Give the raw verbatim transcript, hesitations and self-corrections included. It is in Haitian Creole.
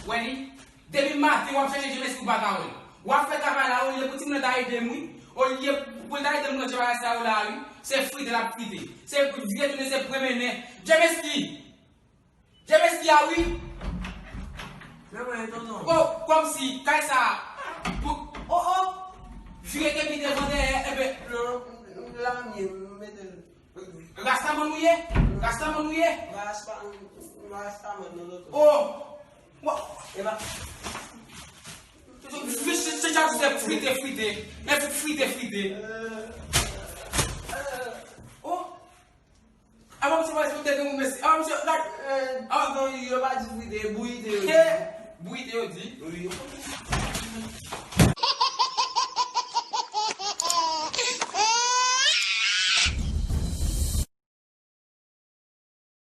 Wè li? Depi maten w ap chèche Jemesky ou pa ka wè l. W ap fè travay la, olye pou timoun nan ta ede m, wi. Olye pou l ta ede m ranje bagay sa yo la, wi. Se frite l ap frite. Se vire tounen, se pran mennen. Jemesky! Jemesky a, wi! Men mwen, tonton. Oh, kòmsi, kay sa a. Pou, oh, oh! Vire te vide devan dèyè, enben. Non, la m ye, m mete l. Rastaman ou ye? Rastaman ou ye? Rasta, Rastaman, non, tonton. Oh! Wa- Epa. Se, se, se, se frite, frite. Men frite, frite. Oh! Avan misye pase, yo te gen yon mesye. Avan misye, gad. Avan yo pa di frite, bouyi te yo di. Bouyi te yo di. Wi.